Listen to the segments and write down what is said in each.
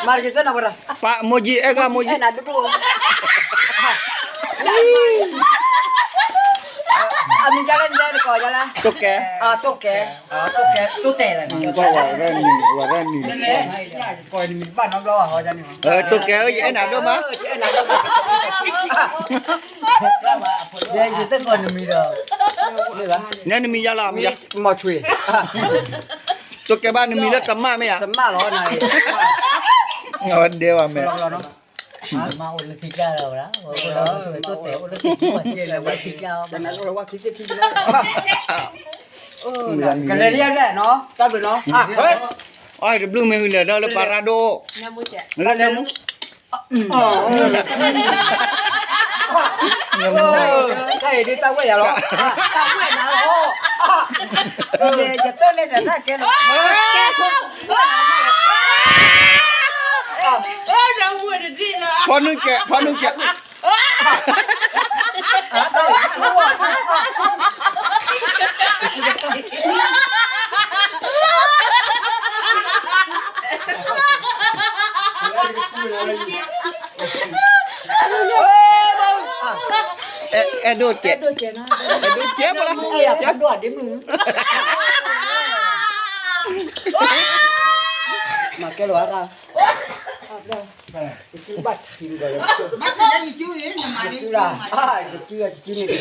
မၤတက့ၤစၢနၤဝဲဒၣ်, ပၢ်မိၢ်ကၠံ အဲၣ်ကၢ်မိၢ်ကၠံ, အဲၣ်နၤဒိၣ်ဒိၣ်, အမံၤဒ်လဲၣ်, နကကိးဒ်လဲၣ်, တိၢ်ကဲ, တိၢ်ကဲ, တိၢ်ကဲ, တိၢ်တဲလီၤ, ဝဲဒၣ်နံၤ, ဝဲဒၣ်နံၤ, တိၢ်ကဲဧၢ ယအဲၣ်နၤဒိၣ်မး, ယတကိးနမံၤဒီး, နဲနမံၤယၤလီၤ, မီၤဆွ့, တိၢ်ကဲဘၣ်နမံၤလၢသမၣ်မ့ၢ်ဧါ, သမၣ်လီၤ, အဝဲဒဲဝဲမ့ၢ် မၤအိၣ်လၢထံကျါလီၤ, ကလဲၤလၢယၤနီၤ, တၢ်ဘျုးနီၤ, အီၣ်တဘျုးမ့ၢ်ဝံၤလဲၣ် ဒီးလၢပၤရၣ်ဒိၣ်, လၢလဲၤမူ, တၢ်အံၤဒ်တၢ်ဝဲၢ်ယၤလီၤ, တၢ်ဝဲၢ်နၤလီၤ, ယတိၢ်န့ၢ်တၢ်တၢ်ကဲလီၤ, ဖီနုၢ်ကဲး, ဖီနုၢ်ကဲး, အဲၣ်ဒိၣ်ကဲး, အဲၣ်ဒိၣ်ကဲး, အဲၣ်ဒိၣ်ကဲး, မၤကဲလီၤ, ဘၣ်ထံဒီး, ယစုလၢ, ယစုလၢ, ယစုန့ၣ်ကစီၤလီၤနီ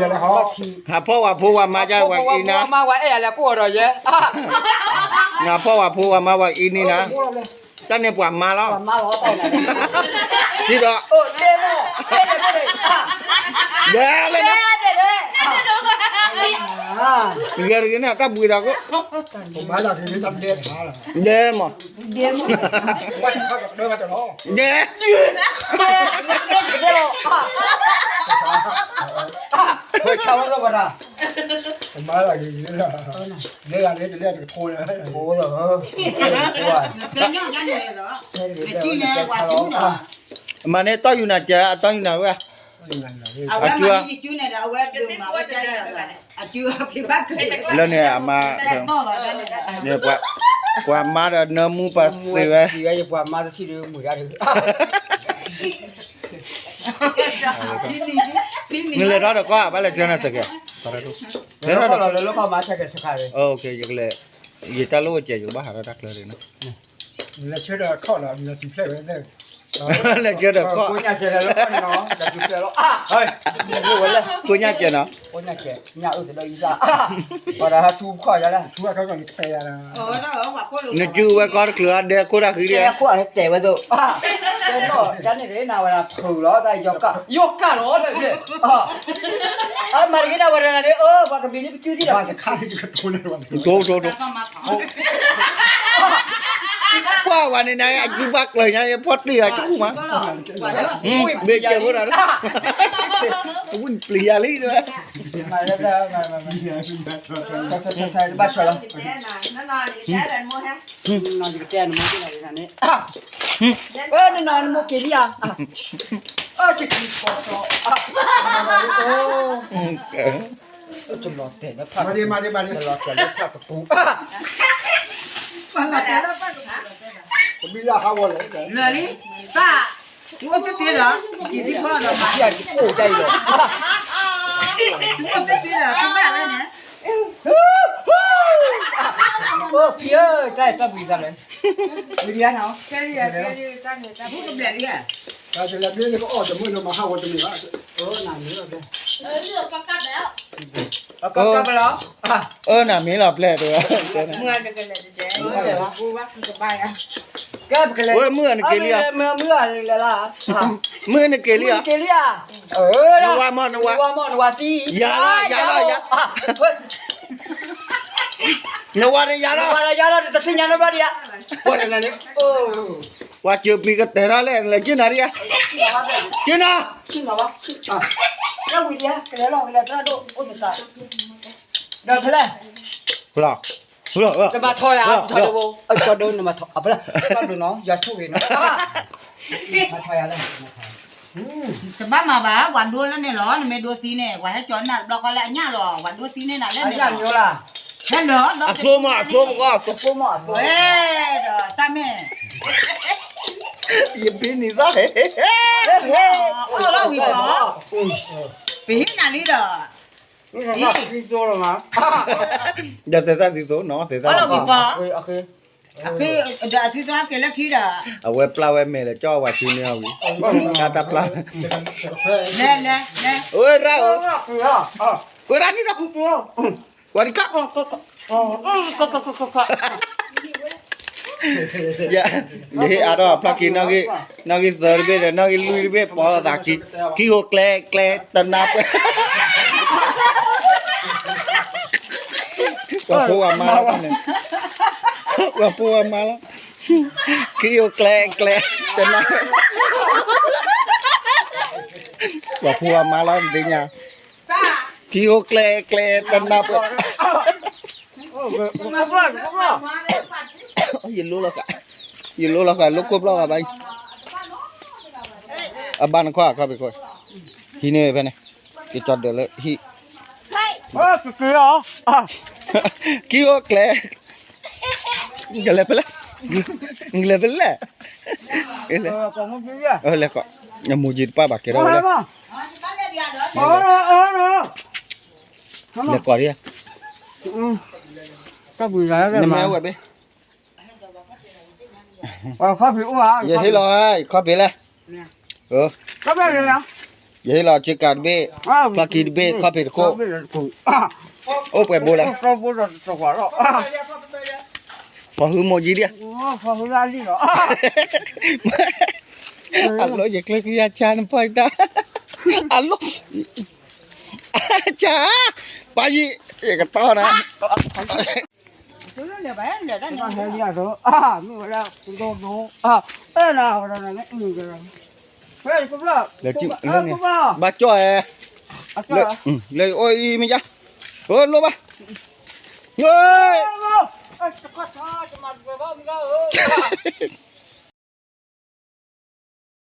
ၤ, ဟးဖီၣ်ဝဲဖိဝဲမါယါဝဲအံၤနၤ, မါဝဲအဲၣ်ယၤလၢကိၢ်ဒီးယဲ, ဟးဖီၣ်ဝဲဖိဝဲမါဝဲအံၤန့ၣ်နၤ, တၢ်န့ၣ်ပှၤမါလီၤ, ဒ်သိး, ဒဲလဲၣ်, ဂဲၤတဂ့ၤန့ၣ် တၢ်ဘှံးသးကိး, ဒဲမး, ဒဲ, မၤန့ၢ်တီယူၤနၤကဲ, အတီယူၤနၤဝဲ, အဝဲမၤန့ၢ်ယစုန့ၣ်ဒီး အဝဲဒုးမၤဝဲ, လၢန့ၣ်အမါ, ပှၤမါဒီးနၢမူပှၤသ့ဝဲ, ပှၤမါတထံၣ်ဒီးမုာ်ဒၣ်ဒီး, နလဲၤထီၣ်ဒီးကီၢ် ဘၣ်လဲၤဆှၢနၤစကဲး, လဲၤထီၣ်ဒီး, ယကလဲၤ, ယတၢ်လိၣ်ဝဲကဲး ယကဘၣ်ဟးထီၣ်တၢ်ချၢန့ၣ်, လဲၤဆှၢဒီးခီၣ်လီၤ, လဲၤဆှၢဒီးခီၣ်, ကိးညၣ်ကဲးနီၤ, ကိးညၣ်ကဲးနီၤ, ပှၤဒီးဟးထူခီၣ်ယၤလဲၣ်, နစုဝဲကီၢ်တချုးအဒဲခိၣ်တၢ်ဃံလံ, တဲဝဲသိး, တၢ်န့ၣ်တနၤဝဲဒၣ်ဖုးလီၤ, တၢ်ယီၤကၢ်, ယီၤကၢ်လီၤ, မၤတက့ၢ်ဒၣ်ဝဲဒၣ်န့ၣ်, ပှၤကဘ့ၣ်န့ၣ်ပစုသံဒီး, ထိ, ထိ, ထိ, ကွၢ်ဝဲန့ၣ်နၤ အစုဘၣ်ကျၢၤညါ ယဖီၣ်တံၢ်အစုမး, မ့ၢ်ကဲဖိတၢ်, ဝံၣ်ပျံၤယၤလံ, ဘၣ်ဆၢလီၤ, နကတဲနမိၢ်က့ၤလံဧါ, တလီၤတဲာ်လၢဖး, တလီၤတဲာ်လၢဖးကပူၤ, လၢလံ, ပၢ်, အိၣ်တသ့လီၤ, ယံာ်သံဖီဒီးမၤ, အိၣ်တၢ်အံၤလီၤ, အိၣ်တသ့လီၤ ကဘၣ်ဝဲန့ၣ်, ဖံဧၢ, တၢ်အံၤတၢ်ဘှံးသးလဲၣ်, ဝံၤဒံးဧါနီၤ, တၢ်တဘျဲၣ်လံဧါ, တၢ်တဘျဲၣ်လံ, ကအိၣ်တမုာ်လၢမၤဟးဂီၤတမုာ်ဘၣ်, နၤမ့ၢ်လီၤပျဲ, ကဘၣ်လီၤ, အၢ နၤမ့ၢ်လီၤပျဲတဲဝဲ, မုၢ်နကလဲၤတကဲ, ကဘၣ်ယၤ, ကဲပကလဲၤ, ဝဲမုၢ်နက့ၤလံဧါ, မုၢ်နက့ၤလံဧါ, နဝၤမး နဝၤ, နဝၤမး နဝၤသံ, ယၤလီၤ ယၤလီၤ ယၤ, နဝၤဒီးယၤလီၤ, နဝၤဒီးယၤလီၤ တသ့ၣ်ညါနီတဘျီဒံးဧါ, ပှၤန့ၣ်န့ၣ်, ပှၤစၢၤပျံၤကတဲာ်ထီၣ်လဲၣ် လဲၤက့ၤနၤဒံးဧါ, က့ၤနၤ, က့ၤနၤဝဲ, ကဲဝံၤဒံးဧါ ကလဲၤလီၤကလဲၤတၢ်ဒိၣ်အိၣ်န့ၣ်သး, ဒီးဖဲလဲၣ်, တမၤထီယၤ, ကၠီဒိနမၤထီ, အဖဲလဲၣ်, တၢ်ဘျုးနီၤ ယၤဆိၣ်ဂ့ၤနီၤ, မၤထီယၤလဲၣ်, တဘၣ်မၤဘၣ် ပှၤဒိလၢန့ၣ်လီၤ, နမ့ၢ်ဒိသံန့ၣ် ပှၤဟဲကၠီနၤတဘျီဃီလၢအညၣ်လီၤ, ပှၤဒိသံန့ၣ်နၤလၢန့ၣ်လီၤ, အညၣ်မ့ၢ်လၢ အသိမး အသိမးကီၢ် အသိမး အသိမး ဝဲဒီးတၢ်မဲာ် ယဘံနံၤသီၣ် အီၣ်လီၤဝံၤပီၤ ပဟ့ၣ်နၤလံဒီး ဒီးသဲသၣ်သံသိနီၤ သဲသၣ် အီၣ်လီၤဝံၤပီၤ အဝဲပျၢ်ဝဲမဲာ်လၢကၠီဝၤစုန့ၢ်အီၤဝံၤ တၢ်တၢ်ပျၢ် လဲၤလဲၤလဲၤ ဝဲရၣ်ဧၢ ဝဲရၣ်န့ၣ်ဒီး ဝၤဒံကၣ် ယဟ့ၣ်အါထီၣ်ဖျီၣ်ခံ နီၣ်ဂံၢ်သၢတဘ့ၣ်ဒီး နီၣ်ဂံၢ်လွံၢ်တဘ့ၣ် ပီၤသးခံ ခံဧိၤကျဲကျဲတနၢ်ပှဲၤ ပှၤဖိဝၤမါလီၤန့ၣ် ပှၤဖိဝၤမါလီၤ ခံဧိၤကျဲကျဲတနၢ် ပှၤဖိဝၤမါလီၤသ့ၣ်ညါ ခံဧိၤကျဲကျဲတနၢ်ပှဲၤ ယလိလီၤဃာ် ယလိလီၤဃာ် လိခိၣ်ဖျီၣ်ဂၤဘၣ်အံၤ အဘၣ်နခွါခီၣ်ဖံးခိၣ် ဟံးန့ၢ်ဖဲန့ၣ် ကကၠီဒၢးလၢဟံၣ် ခံဧိၤကျဲ ကလဲၤဖဲလဲၣ် ကလဲၤဖဲလဲၣ် လဲၤကီး အမိၢ်က့ၤတပၣ်ဘၣ်ကဲထီၣ်ဝဲလဲၣ် လဲၤကီးဒံး နမ့ၢ်ဝဲဘ့ၣ် ယဟ့ၣ်လီၤ ခီၣ်ဖံးလဲၣ် ယဟ့ၣ်လီၤ စ့ကၤတဘ့ၣ် ဖျီၣ်ခံတဘ့ၣ် ခီၣ်ဖံးတခိၣ် အိၣ်ပှဲၤဘိလဲၣ် ပှၤဟုမိၢ်ကံဒံး အလိၣ် ယကျဲကယၤဆါနပှၤတၢ် အလိၣ် ဆါ ပၢ်ယံၤ ယကတီၢ်နၤ လၢန့ၣ် ဘၣ်ကၠီၣ်ဧဲ လၢအိၣ်အံၤမ့ၢ်ယါ လိၣ်ဘၣ် ယ